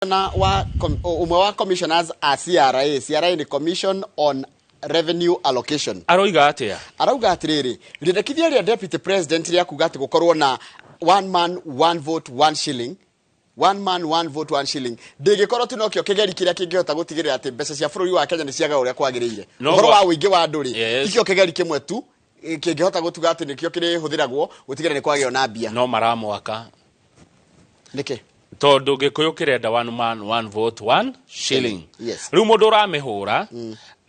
Na wa ũmwe wa commissioners a CRA. CRA nĩ Commission on Revenue Allocation. Aroiga atĩa? Arauga atĩrĩrĩ, rĩendekithia rĩa deputy president rĩa kuga atĩ gũkorwo na one man one vote one shilling, one man one vote one shilling, ndĩngĩkorwo tu nokĩo kĩgeri kĩrĩa kĩngĩhota gũtigĩrĩra atĩ mbeca cia bũrũri wa Kenya nĩ ciaga ũrĩa kwagĩrĩire. No Ũhoro wa ũingĩ wa andũ rĩ, tikĩo kĩgeri kĩmwe tu kĩngĩhota gũtuga atĩ nĩkĩo kĩrĩhũthĩragwo gũtigĩrĩra nĩ kwagĩo na mbia. No maramwaka. Nĩkĩ? Tondũ Gĩkũyũ kĩrenda one man one vote one shilling. Yes. Rĩu mũndũ ũramĩhũra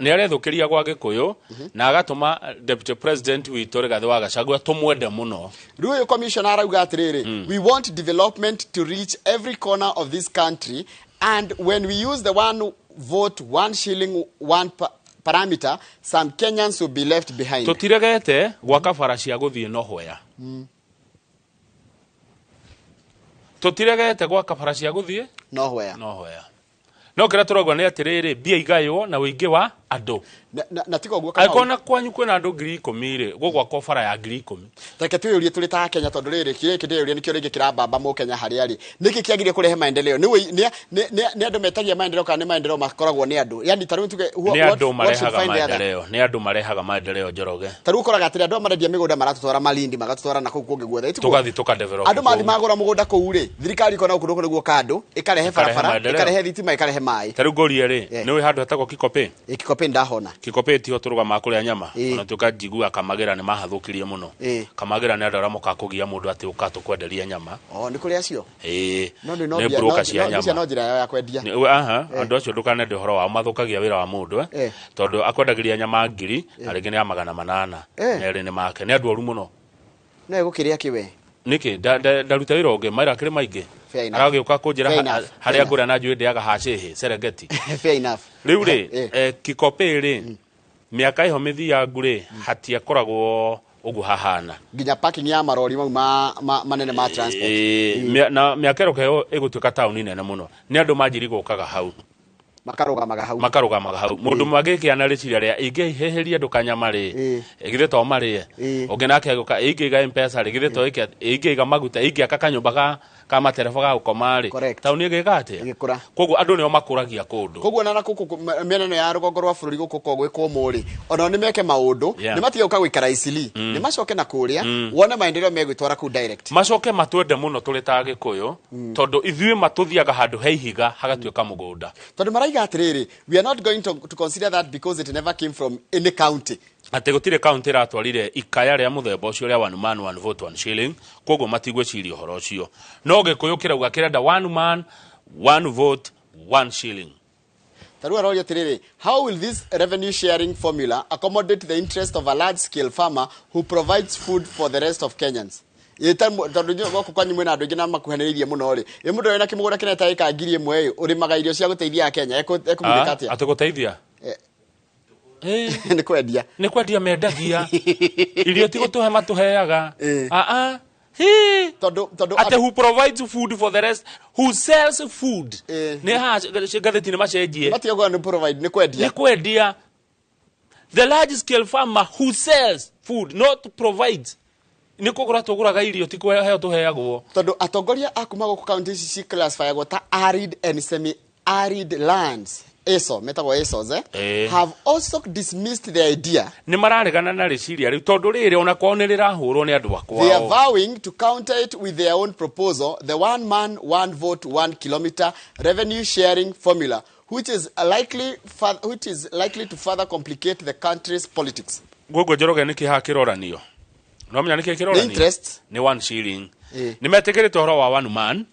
nĩ arethũkĩria gwa Gĩkũyũ na agatũma deputy president witũ Rigathĩ wa Gachagua tũmwende mũno. Rĩu ũyũ commissioner arauga atĩrĩrĩ, we want development to reach every corner of this country, and when we use the one vote one shilling one parameter, some Kenyans will be left behind. Tũtiregete gwaka bara cia gũthiĩ Nohwea. Tũtiregete gwaka bara cia gũthiĩ Nohwea. Nohwea. No kĩrĩa tũrauga nĩ atĩrĩrĩ, mbia igaywo na ũingĩ wa andũ. Na tiga ũguo, Kamau. Angĩkorwo na kwanyu kwĩna andũ 10,000 rĩ, gũgwakwo bara ya 10,000. Reke twĩyũrie tũrĩ ta Kenya, tondũ rĩrĩ kĩrĩa kĩndĩyũria nĩkĩo rĩngĩ kĩrambamba mũkenya harĩa arĩ. Nĩkĩ kĩagire kũrehe maendeleo? Nĩ andũ metagia maendeleo kana nĩ maendeleo makoragwo nĩ andũ? Yani ta rĩu tuge, Nĩ andũ what should marehaga find the other? maendeleo, nĩ andũ marehaga maendeleo, Njoroge. Ta rĩu ũkoraga atĩrĩ, andũ aya marendia mĩgũnda maratũtwara Malindi, magatũtwara na kũu kũngĩ guothe. Ĩtiguo? Tũgathiĩ tũkadevelop Andũ mathiĩ kũu. magũra mũgũnda kũu rĩ, thirikari ĩkona gũkũ nĩguo kandũ, ĩkarehe Ĩkarehe barabara, maendeleo. ĩkarehe thitima, ĩkarehe maĩ. Ta rĩu ngũrie rĩ, nĩ ũĩ handũ hetagwo Kikopĩ? Ĩ, Kikopĩ ndahona. Kikopĩ tiho tũrũgamaga kũrĩa nyama. Ona tuĩka njiguaga Kamagĩra nĩ mahathũkirie mũno. Kamagĩra nĩ andũ arĩa mokaga kũgia mũndũ atĩ ũka tũkwenderie nyama. Oh, nĩ kũrĩ acio? Ĩĩ. No nĩ no Nĩ mbia, broker no, cia no, icio nyama. no njĩra yao ya kwendia. Nĩ, aha, andũ acio ndũkanende ũhoro wao, mathũkagia wĩra wa mũndũ, Tondũ akwendagĩria nyama 1,000 na rĩngĩ nĩ ya 800. Merĩ nĩ make. Nĩ andũ oru mũno. No egũkĩrĩa kĩ we? Nĩkĩ? Ndaruta wĩra ũngĩ, mawĩra akĩrĩ maingĩ. Fair enough. Aragĩũka kũnjĩra Fair enough. harĩa Fair ngũrĩa na njũĩ ndĩaga hacĩhĩ, Serengeti. Fair enough. Rĩu rĩ, Kikopĩ rĩ, mĩaka ĩho mĩthiangu rĩ, hatiakoragwo ũguo hahana. Nginya parking ya marori mau manene ma transport. Na mĩaka ĩroka ĩyo ĩgũtuĩka taũni nene mũno. Nĩ andũ manjiri gũkaga hau. Makarũgamaga hau. Makarũgamaga hau. Mũndũ magĩkĩa na rĩciria rĩa ingĩhĩhĩria andũ kanyama rĩ, githĩ to marĩe. Ũngĩ nake agĩũka, ingĩiga M-Pesa rĩ, githĩ to ĩke, ingĩiga maguta, ingĩaka kanyũmba ka matereba ga gũkoma rĩ, taũni ĩgĩka atĩa? Ĩgĩkũra. Koguo andũ nĩo makũragia kũndũ. Koguo ona na gũkũ mĩena ĩno ya rũgongo rwa bũrũri gũkũ ko gwĩ kũmũ rĩ, onao nĩ meke maũndũ, nĩ matige gũka gũikara Eastleigh, nĩ macoke na kũrĩa, wone maendeleo megwĩtwara kũu direct. Macoke matwende mũno tũrĩ ta Agĩkũyũ, tondũ ithuĩ matũthiaga handũ he ihiga hagatuĩka mũgũnda. Tondũ maraiga atĩrĩrĩ, we are not going to consider that because it never came from any county. Atĩ gũtirĩ county ĩratwarire ikaya rĩa mũthemba ũcio rĩa one man one vote one shilling, koguo matigwĩciria ũhoro ũcio. No Gĩkũyũ kĩrauga kĩrenda one man one vote one shilling. Ta rĩu aroria atĩrĩrĩ, how will this revenue sharing formula accommodate the interest of a large scale farmer who provides food for the rest of Kenyans? Ĩ, ta tondũ inyuĩ gũkũ kwanyu mwĩna andũ aingĩ na makuhanĩrĩirie mũno rĩ, ĩ mũndũ wĩna kĩmũgũnda kĩnene ta ĩka 1,000 ĩ, ũrĩmaga irio cia gũteithia Akenya, ekũgunĩka atĩa? Atĩ gũteithia? Nĩ kwendia. Nĩ kwendia mendagia. Irio ti gũtũhe matũheaga. Hi. Tondũ Ate who provides food for the rest, who sells food. Nĩ haha ngathĩti nĩ macenjie. Matige kuga nĩ provide, nĩ kwendia. Nĩ kwendia. The large scale farmer who sells food, not provides. Nĩ kũgũra tũgũraga irio, ti kũheo tũheagwo. Tondũ atongoria a kuma gũkũ county ici ci classifyagwo ta arid and semi arid lands. ASO, metagwo ASOs, Have also dismissed the idea. Nĩ mararegana na rĩciria rĩu tondũ rĩrĩ ona kwao nĩ rĩrahũrwo nĩ andũ a They are kwao. vowing to counter it with their own proposal, the one man, one vote, 1 kilometer revenue sharing formula, which is likely to further complicate the country's politics. Gũkũ Njoroge nĩ kĩha kĩroranio. No menya nĩ kĩ kĩroranio? Nĩ interest. Nĩ one shilling. Nĩ metĩkĩrĩte ũhoro wa one man.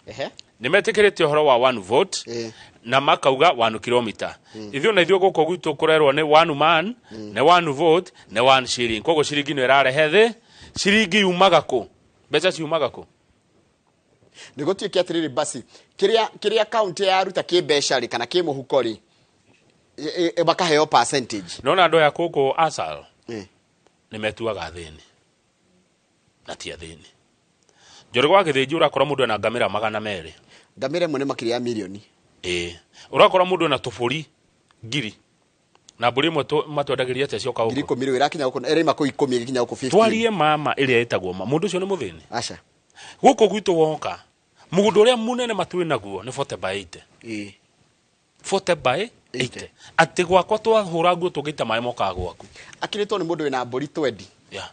Nĩ metĩkĩrĩte ũhoro wa one vote. Na makauga 1 kilometer. Ithuĩ na ithuĩ gũkũ gwitũ kũrerwo nĩ one man, nĩ one vote, nĩ one shilling. Koguo ciringi nĩ ĩrarehe thĩ. Ciringi yumaga kũ? Mbeca ciumaga kũ? Nĩ gũtuĩke atĩrĩrĩ basi, kĩrĩa county yaruta kĩmbeca rĩ, kana kĩmũhuko rĩ, makaheo percentage. Nona andũ aya gũkũ ASAL, nĩ metuaga athĩni. Na ti athĩni. Njoroge wa Gĩthĩnji ũrakora mũndũ ena ngamĩra magana merĩ. Ngamĩra ĩmwe nĩ makĩria ya mirioni. Ũrakora mũndũ ena tũbũri ngiri. Na mbũri ĩmwe matwendagĩria atĩa cioka gũkũ? Ngiri ikũmi rĩu ĩrakinya gũkũ, ĩraima kũu ikũmi ĩgĩkinya gũkũ fifteen. Twarie mama ĩrĩa ĩtagwo ma. Mũndũ ũcio nĩ mũthĩni? Aca. Gũkũ gwitũ woka, mũgũnda ũrĩa mũnene matwĩ naguo nĩ forty by eighty. 40 by 80, atĩ gwakwa twahũra nguo tũngĩita maĩ mokaga gwaku. Akĩrĩtwo nĩ mũndũ wĩna mbũri 20. Yeah.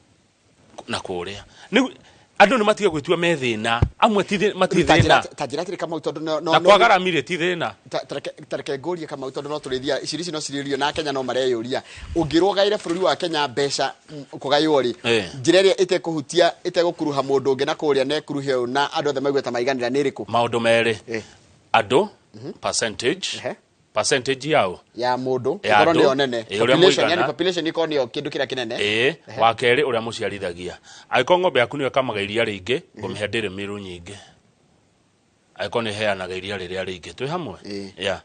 Na kũrĩa Nĩu, andũ nĩ matige gwĩtua me thĩna, amwe ti mati Ta thĩna. Ta njĩra atĩrĩ, Kamau, tondũ no Na kwagara mirĩ ti thĩna. Ta reke ngũrie, Kamau, tondũ no tũrĩthia ici ici no cirĩrio na Kenya no mareyũria, ũngĩrwo ũgaĩre bũrũri wa Kenya mbeca kũgaywo rĩ, njĩra ĩrĩa ĩtekũhutia, ĩtegũkuruha mũndũ ũngĩ na kũrĩa na ĩkuruhe ũyũ na andũ othe maigue ta maiganĩra nĩ ĩrĩkũ? Maũndũ merĩ. Andũ percentage. Percentage yao Ya mũndũ Ya ĩkorwo andũ, nĩyo nene. Ũrĩa Population, mũigana. yani population ĩkorwo nĩyo kĩndũ kĩrĩa kĩnene. Ĩĩ, wa kerĩ, ũrĩa mũciarithagia. Angĩkorwo ng'ombe yaku nĩyo ĩkamaga iria rĩingĩ, ngũmĩhe ndĩrĩ mĩru nyingĩ. Angĩkorwo nĩ ĩheanaga iria rĩrĩa rĩingĩ, twĩ hamwe? Yeah.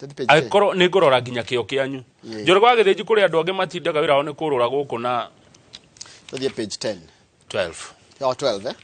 Tũthiĩ page 10. Angĩkorwo nĩ ngũrora nginya kĩo kĩanyu. Njũrĩ gwa Gĩthĩnji kũrĩ andũ angĩ matindaga wĩra wao nĩ kũrũra gũkũ na Tũthiĩ page 10. 12. O 12, eh?